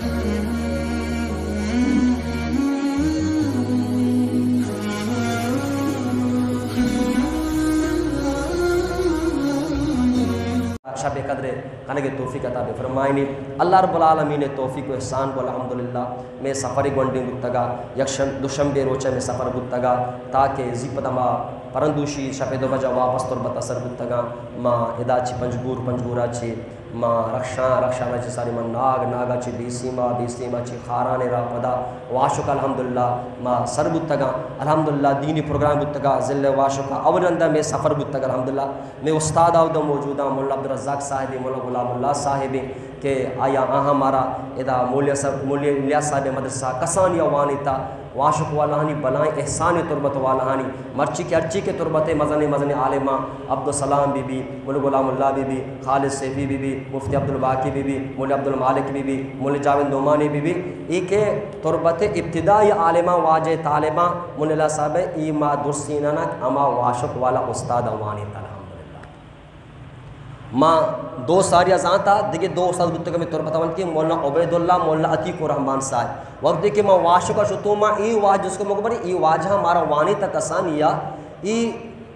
شب قدر کنگ ءِ توفیق عطا بفرمائینی۔ اللہ رب العالمین ءِ توفیق و احسان بو۔ الحمدللہ مئے سفر گونڈیں بوتگا، یک شم-، دوشنبے روچ ءَ مئے سفر بوتگا، تاکہ زی پدا ما پرندوشی شپ ءِ دو بجہ واپس تربت ءَ سر بوتگاں۔ ما ادا چہ پنجگور، پنجگورا چہ ما رخشان، رخشان ءَ چہ ساری ما ناگ، ناگا چہ بیسیما، بیسیما چہ خاران ءَ را پدا واشک الحمدللہ ما سر بوتگاں۔ الحمدللہ دینی پروگرام بوتگا ضلع واشک ءَ۔ اول رندا مئے سفر بوتگ الحمدللہ۔ مئے استاد اودا موجوداں، مولانا عبدالرزاق صاحب، مولانا غلام اللہ صاحب کہ آیا آہاں مارا ادا مولیا صاحب، مولیا الیاس صاحب مدرسہ کسانی ءَ وانیتا۔ واشک والاہانی بلائیں احسان تربت والاہانی، مرچی کہ ہرچی کہ تربت ءِ مزنیں مزنیں عالماں، عبدالسلام بی بی، مولوی غلام اللہ بی بی، خالد سیفی بی بی، مفتی عبدالباقی بی بی، مولوی عبدالمالک بی بی، مولوی جاوید نعمانی بی بی، اے کہ تربت ءِ ابتدائی عالماں، واجہ طالباں، مولوی اللہ صاحب ءَ اے ما درسینانا ہما واشک والا استاد وانیت الحمدللہ۔ ما دو ساری ءَ زانتا، دگہ دو استاد بوتگ ہمے تربت ءَ ونتگیں، مولانا عبیداللہ، مولانا عتیق الرحمن صاحب۔ وقتی کہ ما واشک ءَ شتوں، ما اے واجہ جست کو مگو بری، اے واجہ ہمارا وانیتا کسانی ءَ، اے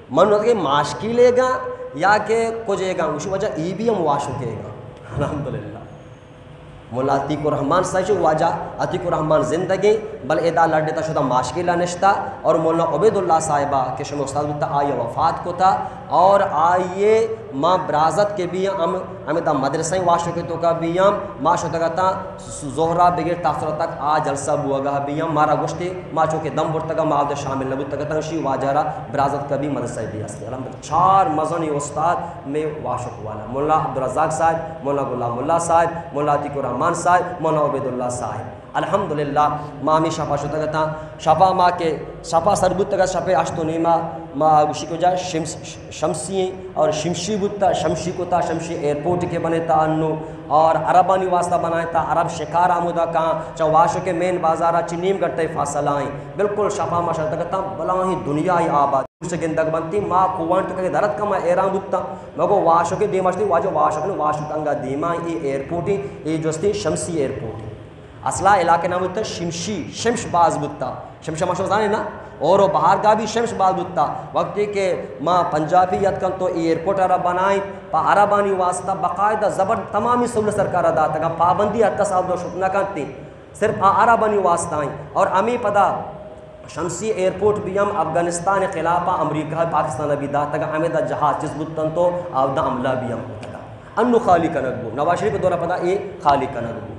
من نہ کہ ماشکیلے گا یا کہ کجے گا، اسی وجہ اے بھی ہم واشکے گا۔ الحمدللہ۔ مولا عتیق الرحمن صاحب چو واجہ عتیق الرحمن زندگیں، بل ادا لڈتا شتا ماشکیلا نشتا، اور مولانا عبید اللہ صاحبہ کہ شمے استاد بوتا، آئی وفات کتا، اور آئیے ما برازت کے بھی ہم، ہمیں دا مدرسہ واشو کے تو کا بھی ہم، ما شتگتا زہرا بغیر تاثر تک آ جلسہ بوگا بھی ہم، مارا گوشتے ما چونکہ دم برتگا ما آودا شامل نہ بوتگتا، شی واجہ را برازت کا بھی مدرسہ بھی ہستے۔ الحمدللہ چار مزنی استاد میں واشک والا، مولانا عبدالرزاق صاحب، مولانا غلام اللہ صاحب، مولانا عتیق الرحمن صاحب، مولانا عبید اللہ صاحب۔ الحمدللہ ما ہمیں شپا شتگتاں، شپا ما کہ شپا سر بوتگت، شپے ہشت و نیما ما گوشی کو جا شمس، شمسی اور شمشی بوتا، شمشی کو تا، شمشی ایئرپورٹ کے بنے تا انو، اور عربانی واسطہ بنائے تا، عرب شکار آمودا کہاں، چا واشو کے مین بازارا چی نیم گھنٹے فاصلہ ہیں، بالکل شپا ما شتگتاں، بلاہیں دنیا آباد۔ سے گندگ بنتی، ما کوان تو کہ درت کما ایران بوتا، مگو واشو کے دیما شتی، واجہ واشو نے واشو تنگا دیما، اے ایئرپورٹ، اے جستی شمسی ایئرپورٹ۔ اصلا علاقے نام بوتا شمشی، شمش باز بوتا، شمش ما شما زانے نا، اور بہار کا بھی شمش باز بوتا۔ وقتی کہ ما پنجابی یاد کن تو ایئرپورٹ را بنائیں، پا عربانی واسطہ باقاعدہ زبر تمامی سہولت سرکار داتگا، پابندی ہر کس آب شت نہ کنتی، صرف آ عربانی واسطہ ہیں۔ اور امی پدا شمسی ایئرپورٹ بھی ہم افغانستان خلاف امریکہ پاکستان بھی داتگا، ہمیں دا جہاز چیز بوتن تو آودا حملہ بھی ہم بوتگا۔ انو خالی کنگ بو، نواز شریف دورہ پدا اے خالی کنگ بو۔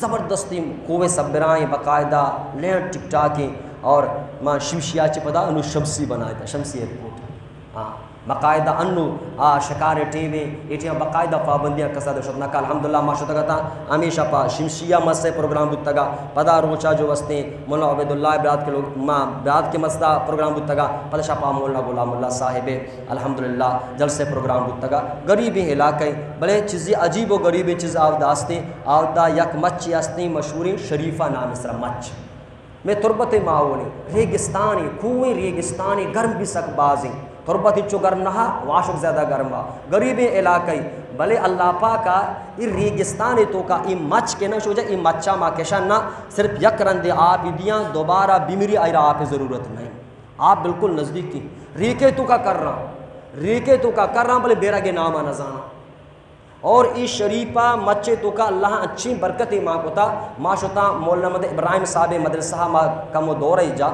زبردستی کوہ سبرائیں باقاعدہ لینڈ ٹک ٹاکیں اور ما شمشیا چہ پدا انو شمسی بنائے تا، شمسی ایئرپورٹ۔ ہاں، باقاعدہ انو آ شکار ٹیمیں، اے ٹیم باقاعدہ پابندیاں کسا دے شت نکا۔ الحمدللہ ما شتگتاں، ہمیشہ پا شمشیا مسے پروگرام بوتگا، پدا روچا جو وستیں مولانا عبیداللہ برات کے لوگ، ما برات کے مستا پروگرام بوتگا، پدا شپا مولانا غلام اللہ صاحب الحمدللہ جلسے پروگرام بوتگا۔ غریبیں علاقہ، بلے چیزی عجیب و غریبیں چیز آودا ہستیں، آودا یک مچے ہستیں مشہوریں شریفہ نام سرا مچ۔ مئے تربت ماحولیں، ریگستانی، کوہیں ریگستانی، گرم بھی سک بازیں۔ تربت انچو گرم نہ، واشک زیادہ گرم آ۔ غریبیں علاقہ، بلے اللہ پاکا ای ریگستانی توکا ای مچ کے نہ شوجا، ای مچا ما کشن نہ، صرف یک رندے آپ دیاں، دوبارہ بیمری آئرا آپ ضرورت نہیں۔ آپ بالکل نزدیکی۔ ریکے توکا کر رہا، ریکے توکا کر رہا، بلے بیرگے ناما نہ زانا۔ اور ای شریفہ مچے توکا اللہ انچیں برکتے ما کتا، ما شتا مولانا محمد ابراہیم صاحب مدرسہ ما کمو دورہ جا،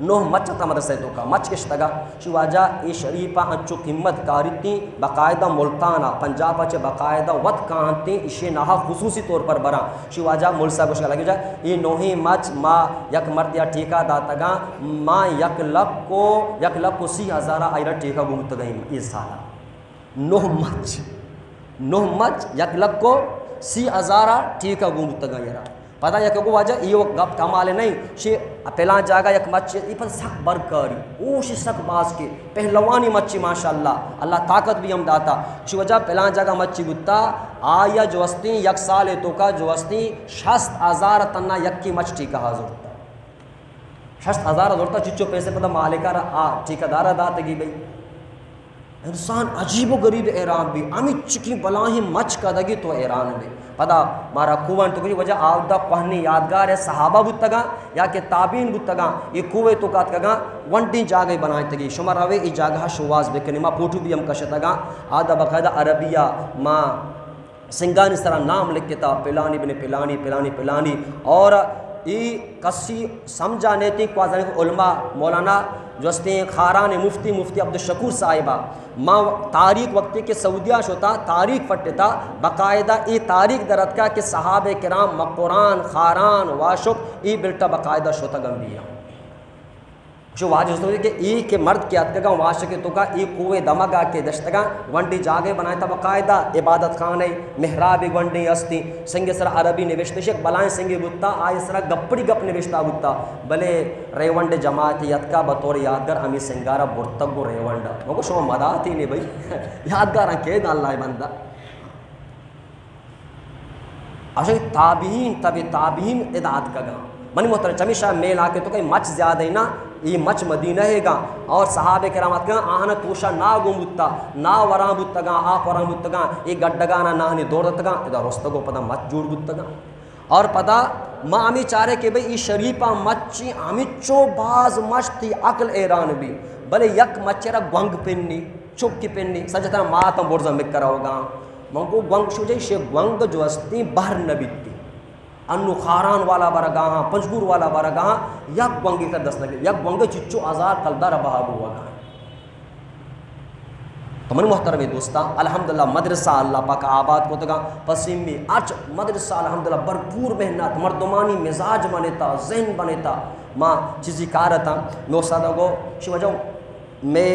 نوہ مچ تا مدرسہ توکا، مچ کشتگا، شی واجہ ای شریفہ انچو قیمت کاریتی، باقاعدہ ملتانا، پنجاب چے باقاعدہ وت کانتی، اشی نہا خصوصی طور پر برا، شی واجہ مول صاحب گوشگا لگے جا، ای نوہی مچ ما یک مردیا ٹھیکہ داتگا، ما یک لکھ کو، یک لکھ کو سی ہزارا آئرا ٹھیکہ گوتگا ای سالا۔ نوہ مچ، نوہ مچ یک لکھ و سی ہزارا ٹھیکہ گون بوتگاں یرا۔ پدا یک گو واجہ ایو گپ کمال نہیں، شی پلان جاگہ یک مچ، ای پد سک برکاری، اوش سک باز کے، پہلوانی مچی ماشاءاللہ، اللہ طاقت بھی ہم داتا۔ شی وجہ پلان جاگہ مچی بوتا، آیا جو استیں یک سال توکا جو استیں شست ہزار تنا یکی مچ ٹھیکہ حاضر تا۔ شست ہزار زورتا چچو پیسے پدا مالکا را آ ٹھیکہ دارا داتگی بھئی۔ انسان عجیب و غریب حیران بی، ہمے چکیں بلاہیں مچ کدگی تو حیران بی۔ پدا مارا کوہن تو کجی وجہ آودا کوہنیں یادگار ہے، صحابہ بوتگاں یا کہ تابعین بوتگاں، یہ کوہ تو کاتکگاں، ونڈیں جاگہ بنائتگی۔ شما روے ای جاگہ شواز بکنی، ما فوٹو بھی ہم کشتگاں، آدا باقاعدہ عربیہ ما سنگانی سرا نام لکھتا، پلانی بن پلانی، پلانی، پلانی۔ اور ای کسی سمجھا نیتی، کوازن علماء، مولانا جو استیں خاران مفتی، مفتی عبدالشکور صاحبہ، ما تاریخ وقتی کہ سعودیہ شتا، تاریخ پٹتا، باقاعدہ ای تاریخ درتکا کہ صحابہ کرام مکران، خاران، واشک، ای بلٹا باقاعدہ شتگم بیا۔ چو واجہ استاد کہ ای کہ مرد کہ اتکگاں واشک توکا، ای کوہ دمگا کہ دشتگاں، ونڈی جاگے بنائتا، باقاعدہ عبادت خانہ، محراب گونڈیں استی، سنگ سر عربی نوشتہ، یک بلائیں سنگے بوتا، آئی سرا گپڑی گپ نوشتہ بوتا، بلے ریونڈ جماعت یتکا بطور یادگار ہمی سنگارا برتگ گو ریونڈ۔ مگو شما مداتی نے بھائی، یادگاراں کے دان لائے بندہ۔ اشی تابعین، تبع تابعین ادا اتکگاں۔ منی محترم، چمیشا مئے علاقے توکا مچ زیادہ ہے نا، یہ مچ مدینہ ہے گا اور صحابہ کرام اتکگاں، آہاں توشا نا گون بوتا، نا وران بوتگاں، آپ وران بوتگاں، یہ گڈگانا ناہنی دور دتگاں، ادا رستگو پدا مچ جوڑ بوتگاں۔ اور پدا ما ہمی چارے کہ بھئی ای شریفاں مچی ہمچو باز مچ تی عقل حیران بی، بلے یک مچ را گونگ پنی، چکی پنی، سجتاں ماتاں برزاں مکرا ہوگاں۔ من گو گونگ شو جائی، شے گونگ جو استی بہر نہ بیتی۔ انو خاران والا برگا ہاں، پنجگور والا برگا ہاں، یک گونگی تر دست نہ گیت، یک گونگ چچو ہزار کلدار بہا بوگا۔ تو من محترم دوستاں، الحمدللہ مدرسہ اللہ پاک آباد کتگا، پسیمی اچ مدرسہ الحمدللہ بھرپور محنت، مردمانی مزاج بنتا، ذہن بنتا، ما چیزی کارتا، نو سادہ گو، شو وجہ مئے،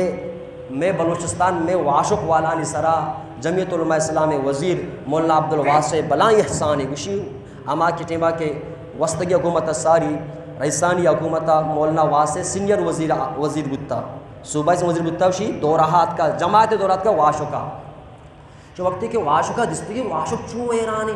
مئے بلوچستان، مئے واشک والانی سرا جمعیت علماء اسلام وزیر مولانا عبدالواسع بلائیں احسانے گوشی، ہما کہ ٹیما کہ وستگی حکومت ساری رئیسانی حکومت مولانا واسع سینئر وزیر، وزیر بوتا، صوبہ سے وزیر بوتا، شی دورہ آتکا، جماعت دورہ آتکا واشکا۔ چو وقتی کہ واشکا دیستگی، واشک چون حیرانے۔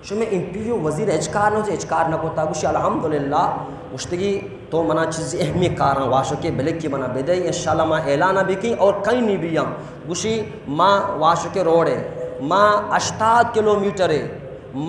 شمے ایم پی او وزیر ہچ کار نہ، ہچ کار نہ کتا۔ گوشی الحمدللہ، گوشتگی تو منا چیزی اہمی کاراں واشکے بلکی منا بدے، انشاءاللہ ما اعلان بکیں اور کئی نی بیاں۔ گوشی ما واشکے روڈے، ما ہشتاد کلومیٹرے،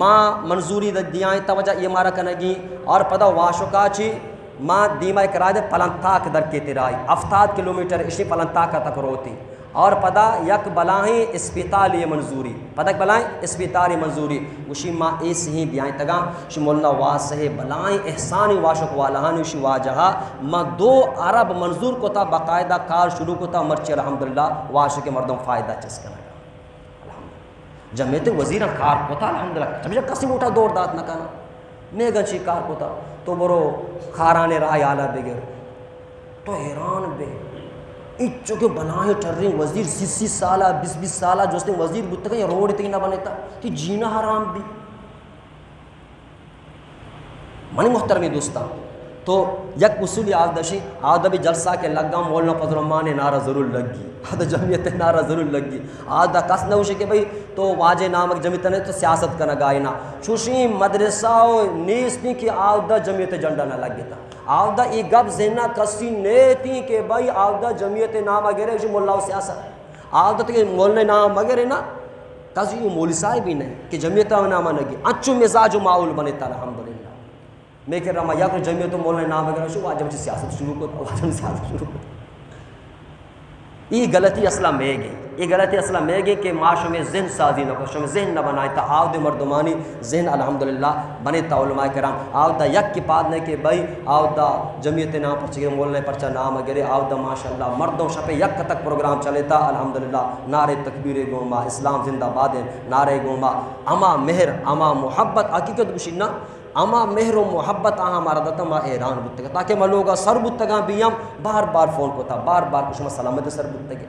ما منظوری د-، دیائیں توجہ یہ مارا کنگی اور پدا واشکا چی ما دیما ایک رائے دے پلنتاک در کے تیرائی، ہفتاد کلومیٹر اشی پلنتاک تک روتی۔ اور پدا یک بلاہیں اسپتالی منظوری، پدا یک بلاہیں اسپتالی منظوری، گوشی ما اے سہیں بیائیں تگاں، شی مولانا واسع بلاہیں احسانی واشک والاہانی شی واجہا، ما دو ارب منظور کتا، باقاعدہ کار شروع کتا، مرچی الحمدللہ واشک مردم فائدہ چس کنگا۔ الحمدللہ۔ جمعیت وزیراں کار کتا، الحمدللہ۔ چمیشا کسی ووٹا دور دات نہ کنا۔ میگن چی کار کتا۔ تو برو خارانے راہ آلا بگر۔ تو حیران بے۔ اچو کہ بلاہیں ٹریں وزیر سی سی سالا، بیس بیس سالا جوستیں وزیر بوتگا یا روڈ تئی نہ بنتا۔ تی جینا حرام بی۔ منی محترمی دوستاں، تو یک اصولی آودا شی، آودا بھی جلسہ کہ لگا مولانا فضل الرحمان نعرہ ضرور لگی، آودا جمعیت نعرہ ضرور لگی، آودا کس نہ ہوشی کہ بھئی تو واجہ نام جمعیت نے تو سیاست کنگا ئے نا۔ چوشیں مدرسہ و نیستی کہ آودا جمعیت جنڈا نہ لگتا۔ آودا ای گپ ذہنا کسی نیتی کہ بھئی آودا جمعیت نام گرے، ملا و سیاست۔ آودا تک مولانا نام مگرے نا، کسی مولوی صاحب ہی نہیں کہ جمعیت نام نگی۔ اچو مزاج و ماحول بنتا الحمدللہ۔ میں کہ رما یک جمعیت و مولانا نام وغیرہ شو، واجب چی سیاست شروع کو، واجب سیاست شروع کو۔ ای غلطی اصلا میگے، ای غلطی اصلا میگے کہ ما شمی ذہن سازی نہ کو، شمی ذہن نہ بنائے تا آو دے مردمانی ذہن الحمدللہ بنے تا علماء کرام۔ آو دا یک کی پاد نے کہ بھائی آو دا جمعیت نام پرچہ گرے، مولانا پرچہ نام گرے، آو دا ماشاءاللہ مردم شپے یک تک پروگرام چلے تا الحمدللہ۔ نعرہ تکبیر گوما، اسلام زندہ باد، نعرہ گوما، اما مہر، اما محبت، حقیقت گوشی نا، اما مہر و محبت آہاں مارا دتا، ما حیران بوتگا، تاکہ ما لوگا سر بوتگاں بیام، بار بار فون کتا، بار بار کہ شما سلامت سر بوتگے۔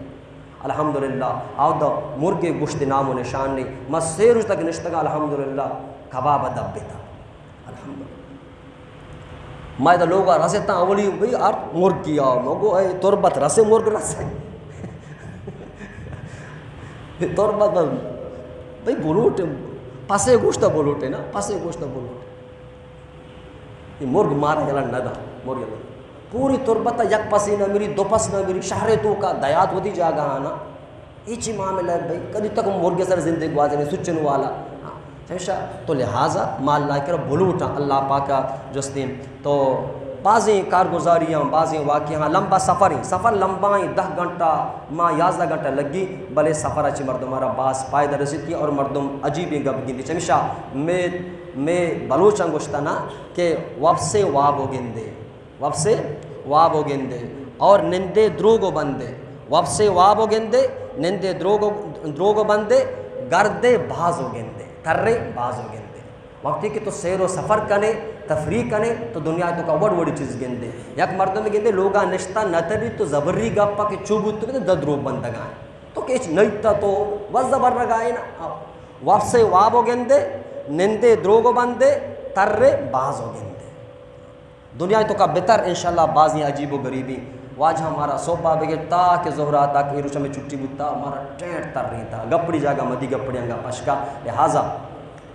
الحمدللہ، آودا مرگے گوشت نام و نشان نہیں۔ ما سے روز تک نشتگا، الحمدللہ، کباب دب بیتا۔ الحمدللہ۔ ما ادا لوگا رسے تا اولی بھئی ہر مرگی آ، مگو اے تربت رسے، مرگ رسے۔ تربت بھئی بلوٹ، پسے گوشت بلوٹے نا، پسے گوشت بلوٹ۔ یہ مرگ مارا یلا نہ دا، مرگ یلا۔ پوری تربت ءَ یک پسے نہ مری، دو پس نہ مری، شہر ءِ توکا دیات وتی جاگہ آنا۔ اے چی معاملہ ہے بھئی؟ کدی تک مرگ ءِ سر زندگی گوازینے سچن والا؟ ہاں، ہمیشہ تو لہذا ما اللہ ءِ کرا بلوٹاں، اللہ پاک ءَ جستیں۔ تو بازیں کارگزاریاں، بازیں واقعہاں، لمبا سفر ہیں، سفر لمبا ہیں، دہ گھنٹہ، ماں یازدہ گھنٹہ لگی، بلے سفر ءَ چہ مردم ءَ را باز فائدہ رسیتی اور مردم عجیبیں گپ گندی۔ چمیشا میں، میں بلوچاں گوشتا نا کہ وپسے واب و گندے، وپسے واب و گندے اور نندے دروگ و بندے۔ وپسے واب و گندے، نندے دروگ و، دروگ و بندے، گردے باز و گندے، ترے باز و گندے۔ وقتی کہ تو سیر و سفر کنے، تفریح کنے، تو دنیا ءِ توکا وڑ وڑی چیز گندے۔ یک مردم گندے لوگا نشتا نہ تری تو زبری گپا کہ چو بوت تو دہ دروگ بندگاں۔ تو کہ ہچ نیتا تو وز زبر رگائے نا۔ وپسے واب و گندے، نندے دروگ و بندے، ترے باز و گندے۔ دنیا ءِ توکا بتر انشاءاللہ بازیں عجیب و غریبی۔ واجہ مارا صبح بگر تا کہ ظہر ءَ تک اے روچ ہمیں چھٹی بوتا، مارا ٹیٹ تر رہی تا۔ گپڑی جاگہ مدی گپڑی انگا پشکا۔ لہذا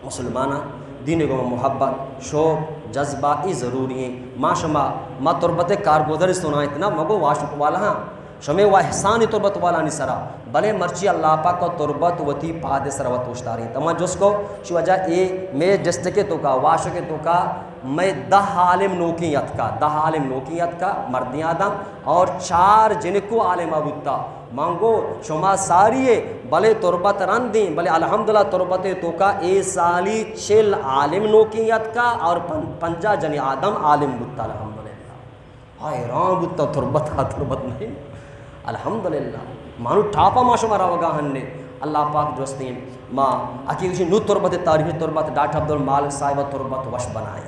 مسلماناں دین ءِ گوما محبت، شوق، جذبہ ای ضروری ہیں۔ ما شما، ما تربت ءِ کارگزاری سنائیں نا، مگو واشک والا ہاں۔ شمے و احسان تربت والانی سرا، بلے مرچی اللہ پاک ءَ تربت وتی پاد ءِ سرا وت اوشتارینت۔ اما جست کو، چی وجہ اے مے ڈسٹرکٹ ءِ توکا، واشک ءِ توکا، مئے دہ عالم نوکیں اتکا، دہ عالم نوکیں اتکا، مردیں آدم، اور چار جنکو عالم بوتا۔ من گو شما ساری ہے، بلے تربت رندیں، بلے الحمدللہ تربت ءِ توکا اے سالی چل عالم نوکیں اتکا اور پن-، پنجاہ جنی آدم عالم بوتا، الحمدللہ۔ حیران بوتا، تربت ءَ تربت نہیں۔ الحمدللہ۔ مانو ٹاپا ما شما روگا ہنے۔ اللہ پاک دوستین، ما حقیقی نو تربت تاریخ تربت ڈاکٹر عبدالمالک صاحب تربت وش بنائے۔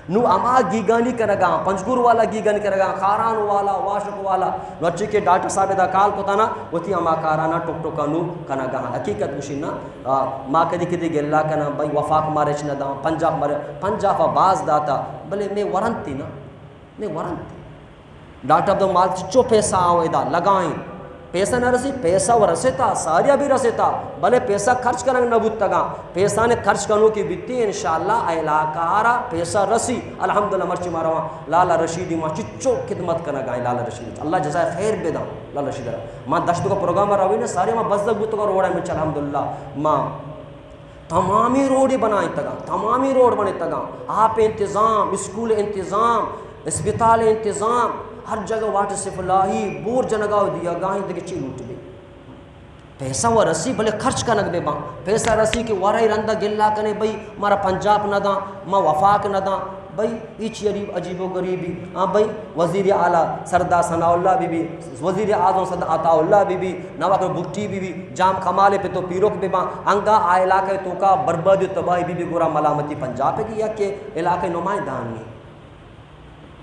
نو ہما گیگانی کنگا، پنجگور والا گیگانی کنگا، خاران والا، واشک والا، نو اچھی کہ ڈاکٹر صاحب دا کال کتانا، وتی ہما کارانا ٹک ٹکا نو کنگا۔ حقیقت گوشی نا، آ، ما کدی کدی گلا کنا، بھائی وفاق مارے چ نہ داں، پنجاب مارے، پنجاب باز داتا، بلے میں ورنتی نا۔ میں ورنت۔ ڈاکٹر عبدالمالک چو پیسہ آؤ ادا لگائیں۔ پیسہ نہ رسی، پیسہ و رسیتا، ساریا بھی رسیتا، بلے پیسہ خرچ کنگ نہ بوتگا۔ پیسہ نے خرچ کنو کی بیتی، انشاءاللہ اے علاقہ آرا پیسہ رسی۔ الحمدللہ مرچی ما رواں لالا رشیدی ما چچو خدمت کنگا، لالا رشید، اللہ جزائے خیر بداں۔ لالا رشید ما دشت کا پروگرام روی نے سارے ما بزگ بوتگا روڑا میں چل الحمدللہ ما تمامی روڈ بنائینتگاں، تمامی روڈ بنائینتگاں، آپ انتظام، اسکول انتظام، اسپتال انتظام، ہر جگہ واٹر سپلائی، بور جنگا و دیگا ہیں، دگہ چی لوٹ بی؟ پیسہ و رسی بلے خرچ کنگ بہ باں، پیسہ رسی کہ ورے رندا گلا کنے بھئی مارا پنجاب نہ داں، ما وفاق نہ داں، بھئی، اے چی عجیب، عجیب و غریبی؟ ہاں بھئی، وزیر اعلیٰ سردار ثناء اللہ بی بی، وزیر اعظم سردار عطاء اللہ بی بی، نواب بگٹی بی بی، جام کمال پت و پیرک بہ باں، انگا آ علاقہ توکا بربادی و تباہی بی بی، گورا ملامتی پنجاب کی یا کہ علاقہ نمائندہ آنی۔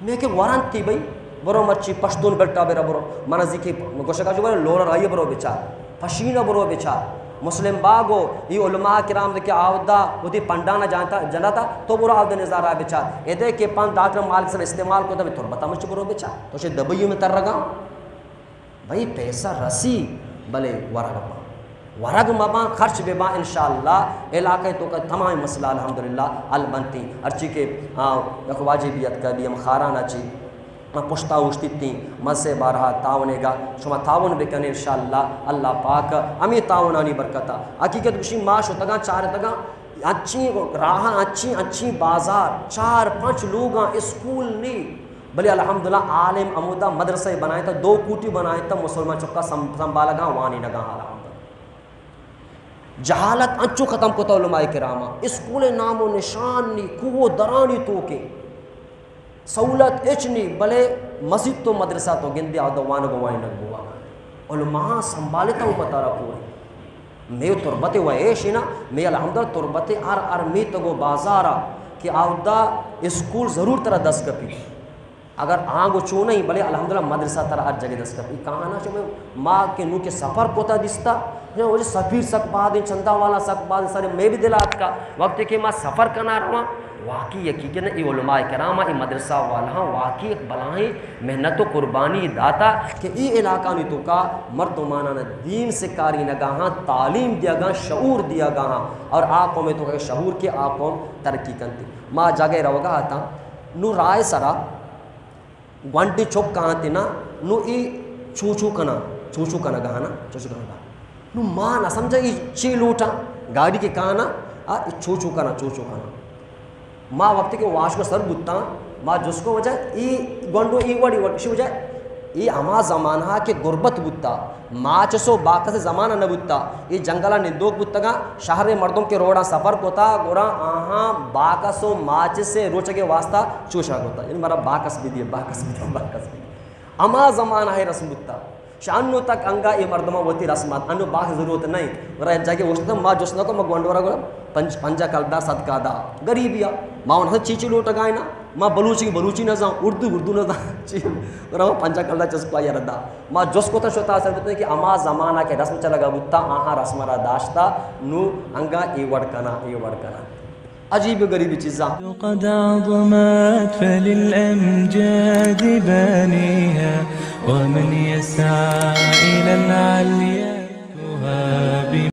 میں کہ ورنتی بھئی، برو مرچی پشتون بیلٹا برا برو، من ازی کہ گوشگا جو برو لورا رائی برو بچار، پشینا برو بچار۔ مسلم باگو، ای علماء کرام دے کہ آودا وتی پنڈانا جانتا، جنتا، تو برو آودا نظارہ بچار۔ ادے کہ پن ڈاکٹر مالک صاحب استعمال کو، تمہیں تربتا مچ برو بچار۔ تو شے دبئی میں تر رگا۔ بھئی پیسہ رسی، بلے ورگ مباں۔ ورگ مباں، خرچ بباں، انشاءاللہ علاقہ توکا تمام مسئلہ الحمدللہ حل بنتی۔ ہرچی کہ، آ، یک واجبی اتکا بی ہم خارانا چی۔ ما پشتا اوشتیتیں، من سے بارہا تعاون گا، شما تعاون بکن انشاءاللہ، اللہ پاک ہمیں تعاونانی برکتا۔ حقیقت گوشی ما شتگاں چارتگاں، انچیں راہاں، انچیں، انچیں بازار، چار پنچ لوگاں اسکول نی، بلے الحمدللہ عالم ہمودا مدرسہ بنائے تا، دو کوٹی بنائے تا، مسلمان چکا سم-، سنبھالگاں، وانینگاں الحمدللہ۔ جہالت انچو ختم کتا علماء کراما، اسکول نام و نشان نی، کوہ و درانی توکے۔ سہولت ہچ نی، بلے مسیت و مدرسہ تو گندے آ وانگ و وانینگ بوا۔ علماء سنبھالتا و پتارا پوری۔ میں تربت و ایش نا، میں الحمدللہ تربت ہر، ہر میتگ و بازارا کہ آودا اسکول ضرور ترا دست کپی۔ اگر آنگو چو نہیں، بلے الحمدللہ مدرسہ ترا ہر جگہ دست کپی۔ کہانا چو میں ما کہ نو کہ سفر کوتا دیستا، وجہ سفیر سک بادیں، چندہ والا سک بادیں، سارے میں بھی دل آتکا۔ وقتی کہ ما سفر کنا رواں، واقعی یقین کن اے علماء کرام، اے مدرسہ والا، واقعی ایک بلاہیں محنت و قربانی داتا کہ اے علاقہ نی توکا مردمانان دین سکھارینگاہاں، تعلیم دیگاں، شعور دیگاہاں اور آ قوم توکا شعور کے آ قوم ترقی کنتی۔ ما جاگہ روگا آتا، نو رائے سرا گونڈیں چک کاینت نا، نوں اے چو چو کناں، چو چو کنگا نا، چو چو کنگا۔ نوں ما نہ سمجھاں اے چے لوٹاں، گاڑی کہ کایناں، آ اے چو چو کناں، چو چو کناں۔ ما وقتے کہ واشکو سر بوتاں، ما جست کو وجہ اے گونڈو اے وڑ، اے وڑ، اشی وجہ اے ہما زمانہ کہ غربت بوتا، ماچس و باکس زمانہ نہ بوتا، اے جنگلا نندوک بوتگاں، شہر مردم کہ روڈاں سفر کتا، گڑا آہاں باکس و ماچس روچگے واسطہ چوشا کتا، یعنی مارا باکس بدیے، باکس بدیے، باکس بدیے۔ ہما زمانہ ء رسم بوتا۔ شہ انو تک انگا اے مردماں وتی رسم ات۔ انو باکس ضرورت نہ انت۔ گڑا یک جاگے اوشتتم، ما جست نہ کو، ما گونڈو را گڑا پنج، پنجاہ کلدار صدقہ دا۔ غریبی آ۔ ما ون چی چی لوٹگا نا۔ ما بلوچی، بلوچی نہ زان، اردو، اردو نہ زان۔ چی؟ گڑا ما پنجاہ کلدار چسپا یار دا۔ ما جست کو تا شتا سر بتنے کہ ہما زمانہ کہ رسم چلگا بوتا، آہاں رسم را داشتا، نو انگا اے وڑ کنا، اے وڑ کنا۔ عجیب و غریب چیزاں۔ قد عظمت فللأمجاد بانيها ومن يسعى إلى العليا.